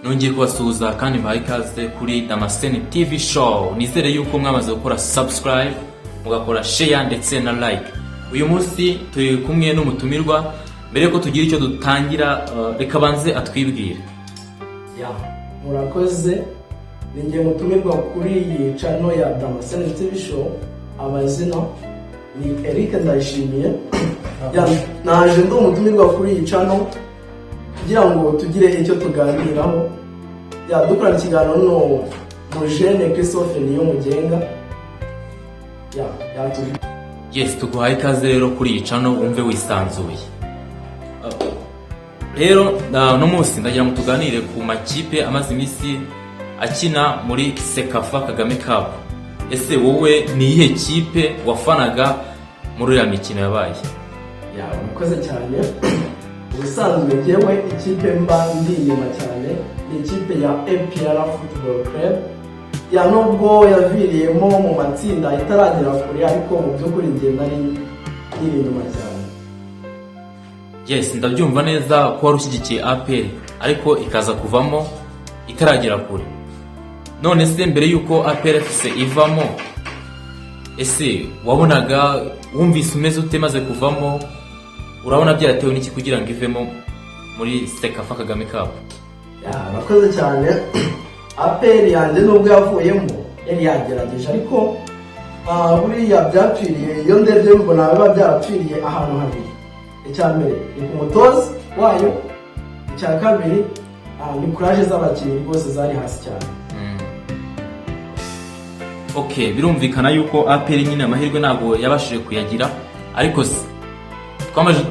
Nongeye kubasuhuza kandi mbahaye ikaze kuri Damascene TV Show. Nizere yuko mwamaze gukora subscribe, mugakora share ndetse na like. Uyu munsi turi kumwe n'umutumirwa. Mbere yuko tugira icyo dutangira, reka banze atwibwire. Ya, murakoze. Ni njye mutumirwa kuri iyi channel ya Damascene TV Show. Amazina ni Eric Ndayishimiye. Ya, naje ndi umutumirwa kuri iyi channel kugira ngo tugire icyo tuganiraho. Ya, dukorana ikiganiro no mujene Christophe niyo mugenga. Ya, yatubwiye. Yes, tuguhaye ikaze rero kuri iyi channel, wumve wisanzuye. Rero uno munsi ndagira ngo tuganire ku makipe amaze iminsi akina muri CECAFA Kagame Cup. Ese wowe ni iyihe kipe wafanaga muri uriya mikino yabaye? Ya, murakoze cyane. Ubusanzwe njyewe ikipe mba ndi inyuma cyane ni ikipe ya APR Football Club. Ya, nubwo yaviriyemo mu matsinda itaragera kure, ariko mu by'ukuri njye nari nkiri inyuma cyane. Yes, ndabyumva neza ko wari ushyigikiye APR, ariko ikaza kuvamo itaragera kure. None se mbere y'uko APR FC ivamo, ese wabonaga wumvise umeze ute maze kuvamo? Urabona byaratewe n'iki kugira ngo ivemo muri CECAFA Kagame Cup? Ya, murakoze cyane. APR yanjye nubwo yavuyemo yari yagerageje, ariko buriya byapfiriye, iyo ndebye mbona biba byarapfiriye ahantu habiri. Icya mbere ni ku mutoza wayo, icya kabiri ni courage z'abakinnyi, rwose zari hasi cyane. Ok, birumvikana yuko APR nyine amahirwe ntabwo yabashije kuyagira, ariko se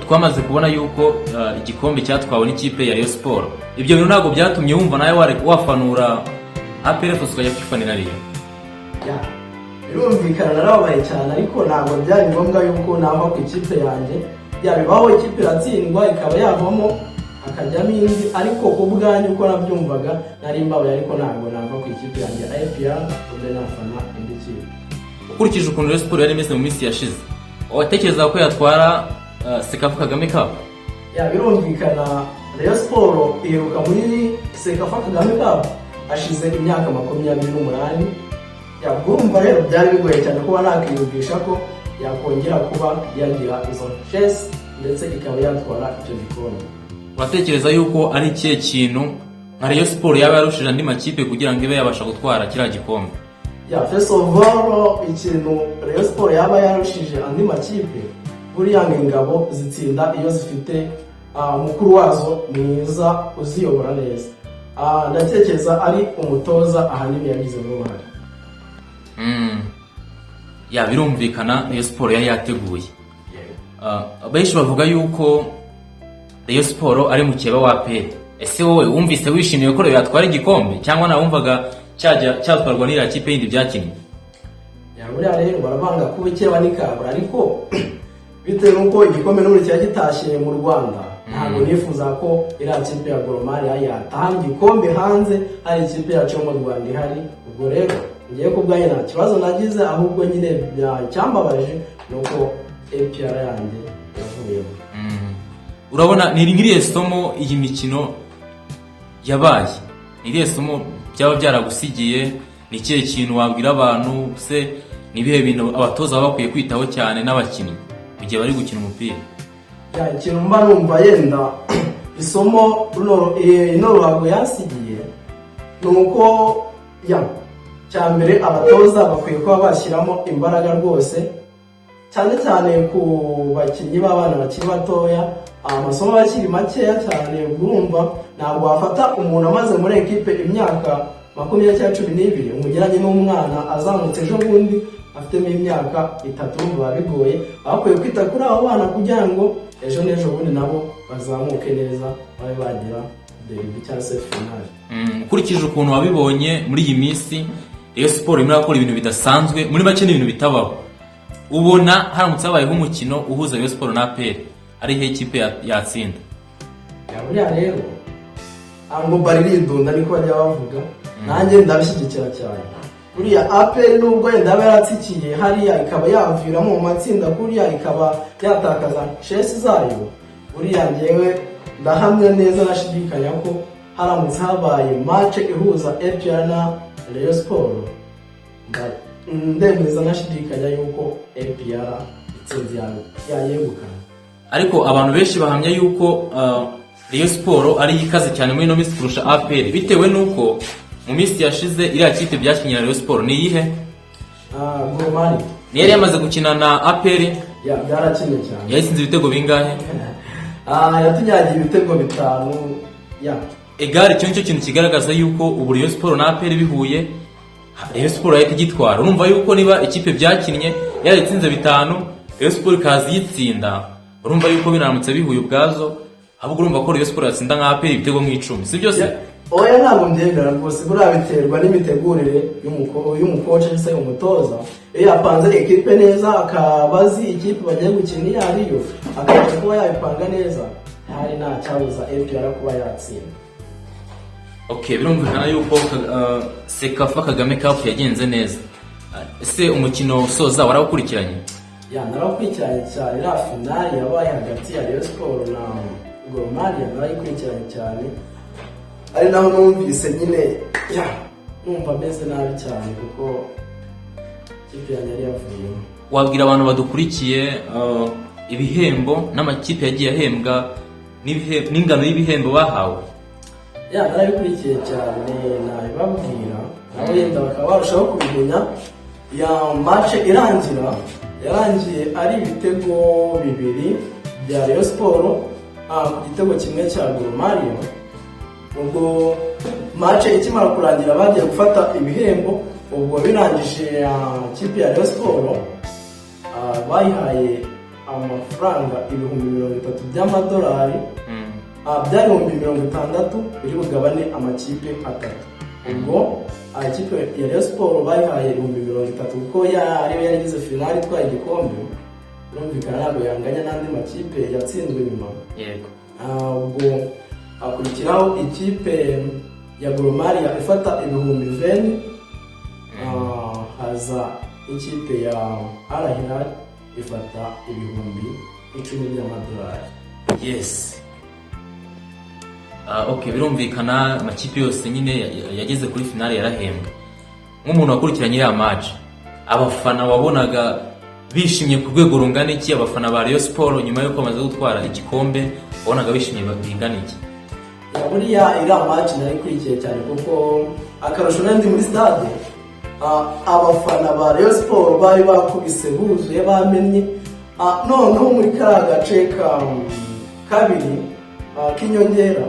twamaze kubona yuko igikombe cyatwawe n'ikipe ya Rayon Sport. Ibyo bintu ntabwo byatumye wumva nawe wafanura APR FC ukajya kwifanira Rayon? Ya, birumvikana narababaye cyane, ariko ntabwo byari ngombwa yuko nava ku ikipe yanjye. Yabibaho, ikipe iratsindwa ikaba yavamo hakajyamo indi, ariko ku bwanjye uko nabyumvaga nari mbabaye, ariko ntabwo nava ku ikipe yanjye ya APR ubwo nafana indi kipe. Ukurikije ukuntu Rayon Sport yari imeze mu minsi yashize, watekereza ko yatwara CECAFA Kagame Cup? Ya, birumvikana Rayon Sport iheruka muri CECAFA Kagame Cup hashize imyaka 28. Ya, urumva rero byari bigoye cyane kuba nakwiyumvisha ko yakongera kuba yagira izo chance ndetse ikaba yatwara icyo gikombe. Uratekereza yuko ari ikihe kintu nka Rayon Sport yaba yarushije andi makipe kugira ngo ibe yabasha gutwara kiriya gikombe? Ya, first of all, ikintu Rayon Sport yaba yarushije andi makipe, buriya ngo ingabo zitsinda iyo zifite mukuru wazo mwiza uziyobora neza. Ndatekereza ari umutoza ahanini yabigizemo uruhare. Ya, birumvikana Rayon Sport yari yateguye. Benshi bavuga yuko Rayon Sport ari mukeba wa APR. Ese wowe wumvise wishimiye ko Rayon yatwara igikombe, cyangwa nawe wumvaga cyajya cyatwarwa n'iriya kipe yindi byakinnye? Ya, buriya rero barabanga kuba ikeba n'ikabura, ariko bitewe n'uko igikombe n'ubu cyari gitashye mu Rwanda, ntabwo nifuza ko iriya kipe ya Gor Mahia yatahana igikombe hanze hari ikipe yacu yo mu Rwanda ihari. Ubwo rero ngiye ku bwanjye nta kibazo nagize, ahubwo nyine icyambabaje ni uko APR yanjye yavuyemo. Urabona ni nk'irihe somo iyi mikino yabaye, ni irihe somo byaba byaragusigiye? Ni ikihe kintu wabwira abantu se? Ni ibihe bintu abatoza baba bakwiye kwitaho cyane n'abakinnyi mu gihe bari gukina umupira? Ya, ikintu mba numva yenda isomo ino ruhago yansigiye ni uko, ya, cya mbere abatoza bakwiye kuba bashyiramo imbaraga rwose, cyane cyane ku bakinnyi b'abana bakiri batoya. Amasomo aba akiri makeya cyane. Urumva ntabwo wafata umuntu amaze muri ekipe imyaka 20 cyangwa 12 umugeranye n'umwana azamutse ejo bundi afitemo imyaka 3, biba bigoye. Bakwiye kwita kuri abo bana kugira ngo ejo n'ejo bundi nabo bazamuke neza, babe bagera début cyangwa se finale. Ukurikije ukuntu wabibonye muri iyi minsi, Rayon Sport irimo irakora ibintu bidasanzwe, muri make ni ibintu bitabaho. Ubona haramutse habayeho umukino uhuza Rayon Sport na APR, ari he ikipe yatsinda? Ya, buriya rero ngo bariridunda niko bajya bavuga, nanjye ndabishyigikira cyane. Buriya APR nubwo yenda yaba yaratsikiye hariya, ikaba yaviramo mu matsinda kuriya, ikaba yatakaza chance zayo, buriya ngewe ndahamya neza nashidikanya ko Haramutse habaye match ihuza APR na Rayon Sport, ndemeza nashidikanya yuko APR intsinzi yayegukana. Ariko abantu benshi bahamya yuko Rayon Sport ari ikaze cyane muri ino minsi kurusha APR, bitewe n'uko mu minsi yashize iriya kipe byakinnye na Rayon Sport ni iyihe? Gor Mahia. Niyo yari yamaze gukina na APR. Ya, byarakinnye cyane. Yayitsinze ibitego bingahe? Yatunyagiye ibitego 5 ya. Egare, icyo nicyo kintu kigaragaza yuko ubu Rayon Sport na APR bihuye, Rayon Sport yahita igitwara. Urumva yuko niba ikipe byakinnye yarayitsinze 5, Rayon Sport ikaza iyitsinda, urumva yuko biramutse bihuye ubwazo, ahubwo urumva ko Rayon Sport yatsinda nka APR ibitego nk'icumi, si byo se? Oya, ntabwo mbyemera rwose. Buriya biterwa n'imitegurire y'umukoci cyangwa se umutoza. Iyo yapanze ekipe neza, akaba azi ikipe bagiye gukina iyo ariyo, akabasha kuba yabipanga neza, hari nta cyabuza APR kuba yatsinda. Okay, birumvikana yuko CECAFA Kagame Cup yagenze neza. Ese umukino usoza warawukurikiranye? Ya, narawukurikiranye cyane. Iriya finali yabaye hagati ya Rayon Sport na Gor Mahia narayikurikiranye cyane, ari naho numvise nyine ya numva ameze nabi cyane kuko ikipe yanjye yari yavuyemo. Wabwira abantu badukurikiye ibihembo n'amakipe yagiye ahembwa n'ingano y'ibihembo bahawe? Ya, narabikurikiye cyane, nabibabwira nabo yenda bakaba barushaho kubimenya. Ya, match irangira yarangiye ari ibitego 2 bya Rayon Sport ku gitego 1 cya Gor Mahia. Ubwo match ikimara kurangira bagiye gufata ibihembo. Ubwo birangije, ikipe ya Rayon Sport bayihaye amafaranga 30,000 by'amadolari. Byari 60,000 biri bugabane amakipe atatu. Ubwo ikipe ya Rayon Sport bayihaye 30,000 kuko ariyo yari igeze finali itwaye igikombe. Birumvikana ntabwo yanganya n'andi makipe yatsinzwe nyuma. Ubwo hakurikiraho ikipe ya Gor Mahia ifata 20,000. Haza ikipe ya Al Hilal ifata 10,000 by'amadolari. Yes. Okay, birumvikana amakipe yose nyine yageze kuri finale yarahembwe. Nk'umuntu wakurikiranye iriya match, abafana wabonaga bishimye ku rwego rungana iki? Abafana ba Rayon Sport nyuma y'uko bamaze gutwara igikombe wabonaga bishimye bingana iki? Ya, buriya iriya match narikurikiye cyane kuko akarusho nari ndi muri stade. Abafana ba Rayon Sport bari bakubise buzuye bamennye. Noneho muri kariya gace ka kabiri k'inyongera,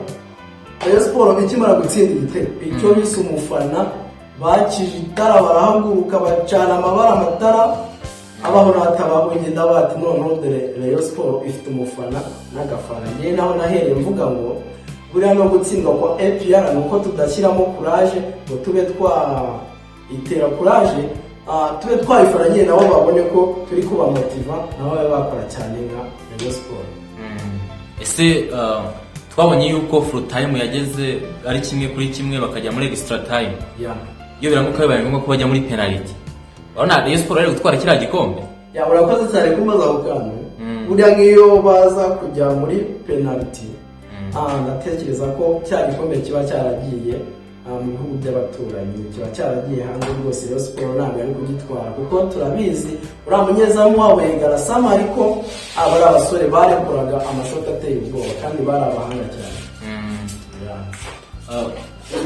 Rayon Sport ikimara gutsinda igitego, icyo bise umufana bakije itara, barahaguruka, bacana amabara, amatara abaho n'atababonye. Ndabati noneho dore Rayon Sport ifite umufana n'agafana. Ngewe naho nahereye mvuga ngo buriya no gutsindwa kwa APR ni uko tudashyiramo courage ngo tube twayitera courage, tube twayifana nyine nabo babone ko turi kubamotiva, nabo babe bakora cyane nka Rayon Sport. Ese twabonye yuko full time yageze ari 1-1, bakajya muri extra time. Iyo biramuka bibaye ngombwa ko bajya muri penalty, urabona Rayon Sport yari gutwara kiriya gikombe? Ya, urakoze cyane kumbaza ako kantu. Buriya nk'iyo baza kujya muri penalty, ndatekereza ko cya gikombe kiba cyaragiye mu bihugu by'abaturanyi, kiba cyaragiye hanze rwose. Rayon Sport ntabwo yari kugitwara kuko turabizi uriya munyezamu wabo Garasama, ariko aba ari abasore barekuraga amashoti ateye ubwoba kandi bari abahanga cyane. Yeah.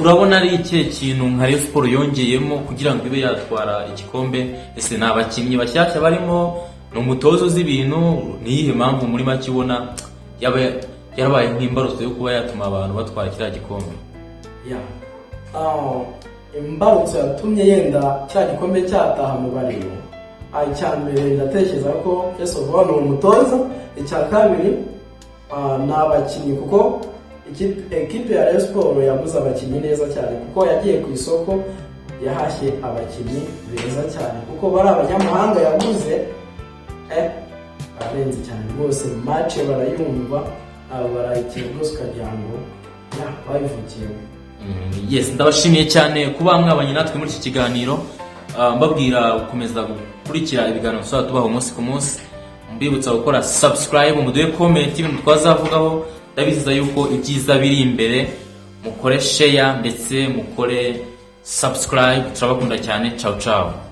Urabona ari ikihe kintu nka Rayon Sport yongeyemo kugira ngo ibe yatwara igikombe? Ese ni abakinnyi bashyashya barimo, ni umutoza uzi ibintu, ni iyihe mpamvu muri make ubona yaba yarabaye nk'imbarutso yo kuba yatuma abantu batwara kiriya gikombe? Yeah. Imbarutso yatumye yenda cya gikombe cyataha mu bariro, icya mbere ndatekereza ko first of all ni umutoza, icya kabiri ni abakinnyi, kuko ekipe ya Rayon Sport yaguze abakinnyi neza cyane, kuko yagiye ku isoko yahashye abakinnyi beza cyane, kuko bari abanyamahanga yaguze, bararenze cyane rwose. Match barayumva, barayikina rwose ukagira ngo ya babivukiyemo. Yes, ndabashimiye cyane kuba mwabanye natwe muri iki kiganiro. Mbabwira gukomeza gukurikira ibiganiro tuzaba tubaha umunsi ku munsi, mbibutsa gukora subscribe, muduhe comment ibintu twazavugaho. Ndabizeza yuko ibyiza biri imbere. Mukore share ndetse mukore subscribe. Turabakunda cyane. Ciao ciao.